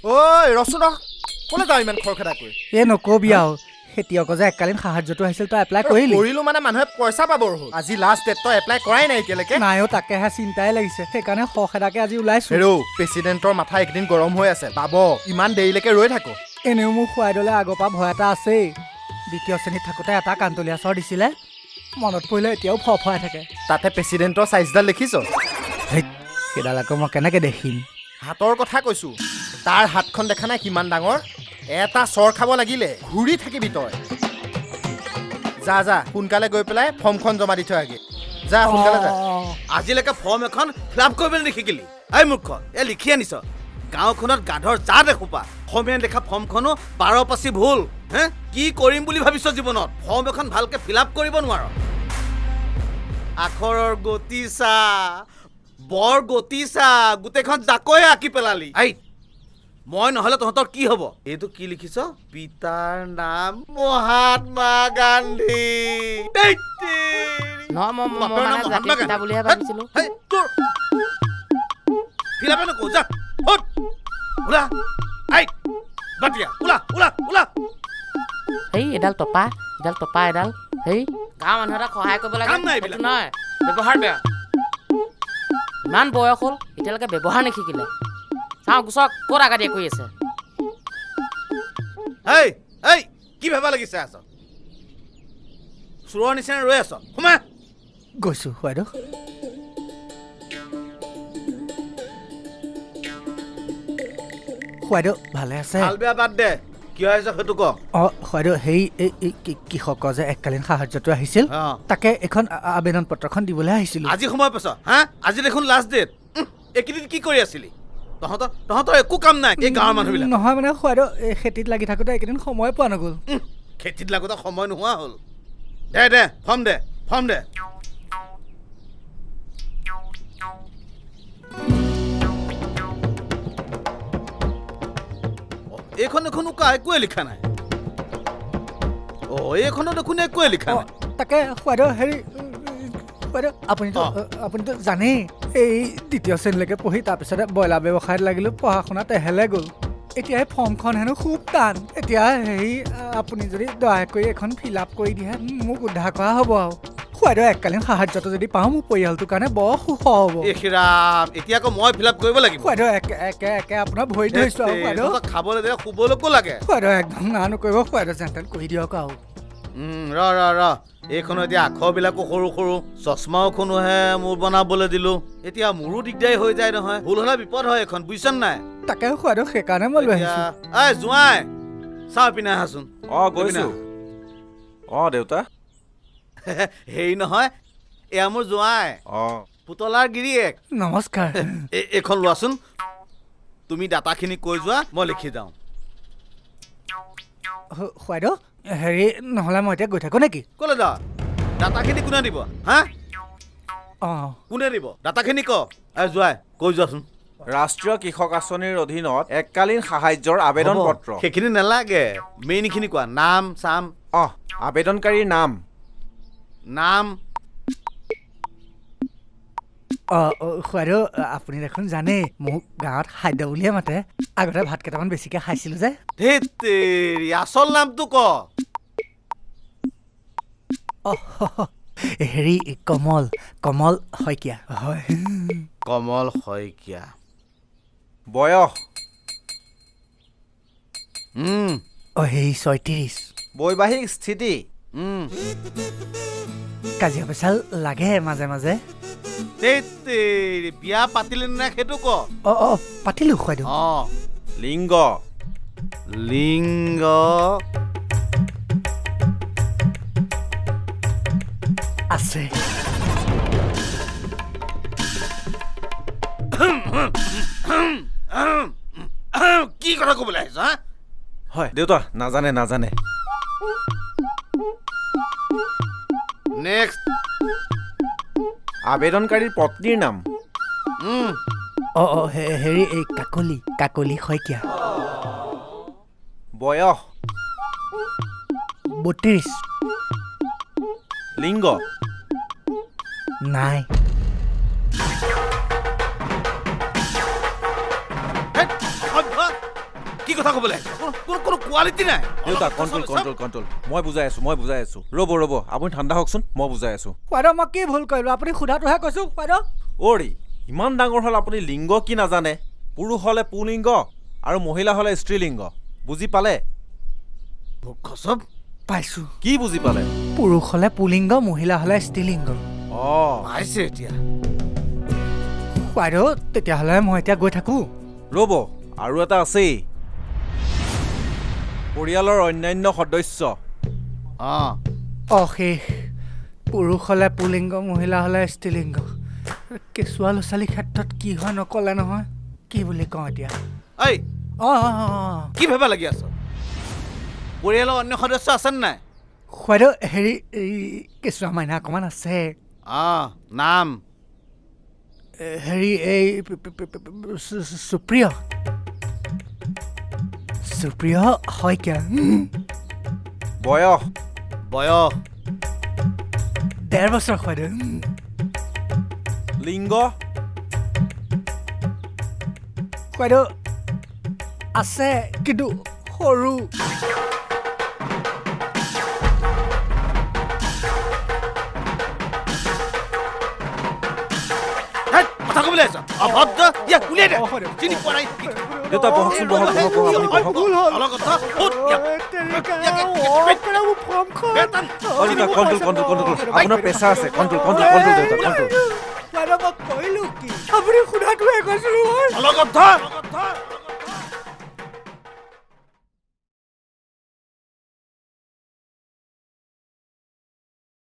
ঐ ৰচোন ৰ, ক'লে যাওঁ ইমান খৰখেদাকৈ? এই নকবি আৰু, খেতিয়কৰ যে এককালীন সাহাৰ্যটো আহিছিল, তই এপ্লাই কৰিলি? কৰিলো মানে মানুহে পইচা পাবৰ হ'ল, আজি লাষ্ট ডেট, তই এপ্লাই কৰাই নাই এতিয়ালৈকে। নাইও, তাকেহে চিন্তাই লাগিছে, সেইকাৰণে খৰখেদাকে আজি ওলাইছো। হেৰৌ, প্ৰেচিডেণ্টৰ মাথা এইকেইদিন গৰম হৈ আছে, পাব ইমান দেৰিলৈকে ৰৈ থাকো। এনেও মোৰ খুৱাই দলে আগৰ পৰা ভয় এটা আছেই, দ্বিতীয় শ্ৰেণীত থাকোঁতে এটা কাণতলীয়া চৰ দিছিলে, মনত পৰিলে এতিয়াও ফৰফৰাই থাকে। তাতে প্ৰেচিডেণ্টৰ চাইজডাল দেখিছ? হেইত, সেইডাল আকৌ মই কেনেকৈ দেখিম? হাতৰ কথা কৈছো, তাৰ হাতখন দেখা নাই কিমান ডাঙৰ? এটা চৰ খাব লাগিলে ঘূৰি থাকিবি তই। যা যা, সোনকালে গৈ পেলাই ফৰ্মখন জমা দি থৈ আগে, যা সোনকালে যা। আজিলৈকে ফৰ্ম এখন ফিল আপ কৰিবলৈ নিশিকিলি? এই মূৰ্খ, এই লিখি আনিছ গাঁওখনত গাধৰ জাত এসোপা। অসমীয়া লেখা ফৰ্মখনো 12 পাচি ভুল। হে, কি কৰিম বুলি ভাবিছ জীৱনত? ফৰ্ম এখন ভালকে ফিল আপ কৰিব নোৱাৰ। আখৰৰ গতি চা, বৰ গতি চা, গোটেইখন জাকৈ আঁকি পেলালি। এই মই নহ'লে তহঁতৰ কি হ'ব? এইটো কি লিখিছ? পিতাৰ নাম মহাত্মা গান্ধী। এডাল টপা, এডাল টপা, এডাল। সেই গাঁৱৰ মানুহ এটাক সহায় কৰিব লাগে, নহয় ব্যৱহাৰ বেয়া। ইমান বয়স হ'ল এতিয়ালৈকে ব্যৱহাৰ নিশিকিলে। চাওঁ গুচক, ক'ত আগাদিয়া কৰি আছে। হেই হেই, কি ভাবা লাগিছে? আছ চোৰৰ নিচিনা ৰৈ আছ, সোমা। গৈছো বাইদেউ। বাইদেউ ভালে আছে? ভাল বেয়া বাদ দে, কিয় আহিছ সেইটো ক। অঁ বাইদেউ, সেই এই কৃষকৰ যে এককালীন সাহাৰ্যটো আহিছিল, তাকে এইখন আবেদন পত্ৰখন দিবলৈ আহিছিলোঁ। আজি সময় পাইছ? হা, আজি দেখোন লাষ্ট ডেট। এইকেইদিন কি কৰি আছিলি? তহঁতৰ একো কাম নাই এই গাঁৱৰ মানুহবিলাক? নহয় মানে খুৱাইদেউ, এই খেতিত লাগি থাকোঁতে এইকেইদিন সময় পোৱা নগ'ল। খেতিত লাগোঁতে সময় নোহোৱা হ'ল। দে দে, ফৰ্ম দে, ফৰ্ম দে। এইখন দেখোন একোৱে লিখা নাই। অ, এইখনত দেখোন একোৱে লিখা নাই। তাকে খুৱাইদেউ, হেৰি বাইদেউ, আপুনিতো জানেই, এই দ্বিতীয় শ্ৰেণীলৈকে পঢ়ি তাৰপিছতে ব্ৰইলাৰ ব্যৱসায়ত লাগিলোঁ, পঢ়া শুনা তেহেলে গ'ল। এতিয়া এই ফৰ্মখন হেনো খুব টান। এতিয়া হেৰি, আপুনি যদি দয়া কৰি এখন ফিল আপ কৰি দিয়ে, মোক উদ্ধাৰ কৰা হ'ব। আৰু খুৱাইদেউ, এককালীন সাহাৰ্যটো যদি পাওঁ, মোৰ পৰিয়ালটোৰ কাৰণে বৰ সুখ হ'ব। এতিয়া আকৌ মই ফিল আপ কৰিব লাগিব? খুৱাইদেউ, একে একে একে আপোনাৰ ভৰি ধৰিছোঁ আৰু খুৱাইদেউ। খাবলৈ দিলে শুবলৈকো লাগে। খুৱাইদেউ একদম না নকৰিব খুৱাইদেউ, যেন তেন কৰি দিয়ক আৰু। ৰ ৰ ৰ, এইখনৰ এতিয়া আখৰবিলাকো সৰু সৰু, চশমাওখনোহে মোৰ বনাবলৈ দিলোঁ, এতিয়া মোৰো দিগদাৰী হৈ যায় নহয়, ভুল হ'লে বিপদ হয় এইখন, বুজিছ নাই? তাকে খুৱাইদেউ, সেইকাৰণে মই লৈ আহিছোঁ। এই জোঁৱাই, চাওঁ পিনে আহাচোন। অঁ গৈছোঁ। অঁ দেউতা। হেৰি নহয়, এয়া মোৰ জোঁৱাই। অঁ, পুতলাৰ গিৰিয়েক। নমস্কাৰ। এইখন লোৱাচোন, তুমি ডাটাখিনি কৈ যোৱা, মই লিখি যাওঁ। খুৱাইদেউ হেৰি, নহ'লে মই এতিয়া গৈ থাকোঁ নেকি? ক'লৈ যাওঁ? ডাটাখিনি কোনে দিব? হা, অঁ কোনে দিব ডাটাখিনি ক। এই জোঁৱাই কৈ যোৱাচোন। ৰাষ্ট্ৰীয় কৃষক আঁচনিৰ অধীনত এককালীন সাহায্যৰ আবেদন পত্ৰ। সেইখিনি নালাগে, মেইনখিনি কোৱা। নাম চাম। অঁ, আবেদনকাৰীৰ নাম। নাম। অঁ খুৱাইদেউ, আপুনি দেখোন জানেই মোক গাঁৱত খাদ্য বুলিয়ে মাতে, আগতে ভাত কেইটামান বেছিকৈ খাইছিলোঁ যে। ধেৎ তেৰি, আচল নামটো ক। অঁ হেৰি, কমল, কমল শইকীয়া। হয়, কমল শইকীয়া। বয়স? অঁ হেৰি, 36। বৈবাহিক স্থিতি? কাজিয়া পেচাল লাগে মাজে মাজে। বিয়া পাতিলি নাই সেইটো ক। অঁ অঁ পাতিলোঁ খুৱাইদেউ। অঁ। লিংগ? লিংগ আছে। কি কথা ক'বলৈ আহিছ? হা, হয় দেউতা, নাজানে নাজানে। নেক্সট। আবেদনকাৰীৰ পত্নীৰ নাম? অঁ অঁ হেৰি, এই কাকলি, কাকলি শইকীয়া। বয়স? 32। লিংগ? নাই। কথা ক'বলৈ কোনো কোনো কোৱালিটি নাই। দেউতা, কণ্ট্ৰল, কণ্ট্ৰল, কণ্ট্ৰল। মই বুজাই আছোঁ, মই বুজাই আছোঁ। ৰ'ব, ৰ'ব, আপুনি ঠাণ্ডা হওকচোন, মই বুজাই আছোঁ। বাইদেউ, মই কি ভুল কৰিলোঁ? আপুনি সোধাটোহে কৈছোঁ বাইদেউ। অ'ৰি, ইমান ডাঙৰ হ'ল আপুনি, লিংগ কি নাজানে? পুৰুষ হ'লে পুলিংগ আৰু মহিলা হ'লে স্ত্ৰীলিংগ, বুজি পালে? মূৰ্খ চব। পাইছোঁ। কি বুজি পালে? পুৰুষ হ'লে পুলিংগ, মহিলা হ'লে স্ত্ৰীলিংগ। অঁ, পাইছে এতিয়া। বাইদেউ, তেতিয়াহ'লে মই এতিয়া গৈ থাকোঁ। ৰ'ব, আৰু এটা আছেই, পৰিয়ালৰ অন্যান্য সদস্য। অঁ। অশেষ, পুৰুষ হ'লে পুলিংগ, মহিলা হ'লে স্ত্ৰীলিংগ। কেঁচুৱা ল'ৰা ছোৱালীৰ ক্ষেত্ৰত কি হয় নক'লে নহয়, কি বুলি কওঁ এতিয়া? এই। অঁ অঁ অঁ। কি ভাবা লাগি আছ? পৰিয়ালৰ অন্য সদস্য আছেনে নাই? বাইদেউ, হেৰি, এই কেঁচুৱা মাইনা অকণমান আছে। অঁ, নাম? হেৰি, এই সুপ্ৰিয়, সুপ্ৰিয় শইকীয়া। বয়স? বয়স? 1.5 বছৰ বাইদেউ। লিংগ? বাইদেউ, আছে, কিন্তু সৰু। কথা ক'বলৈ আহিছ, অভদ্ৰ! ইয়াক উলিয়াই দে, চিনি পোৱা নাই। দেউতা, বহকচোন, বহক, বহক, বহক, আপুনি বহক। দেউতা, কণ্ট্ৰল, কণ্ট্ৰল, কণ্ট্ৰল। আপোনাৰ প্ৰেছাৰ আছে। কণ্ট্ৰল, কণ্ট্ৰল, কণ্ট্ৰল, দেউতা, কণ্ট্ৰল। আপুনি সোধাটোহে কৈছিলোঁ।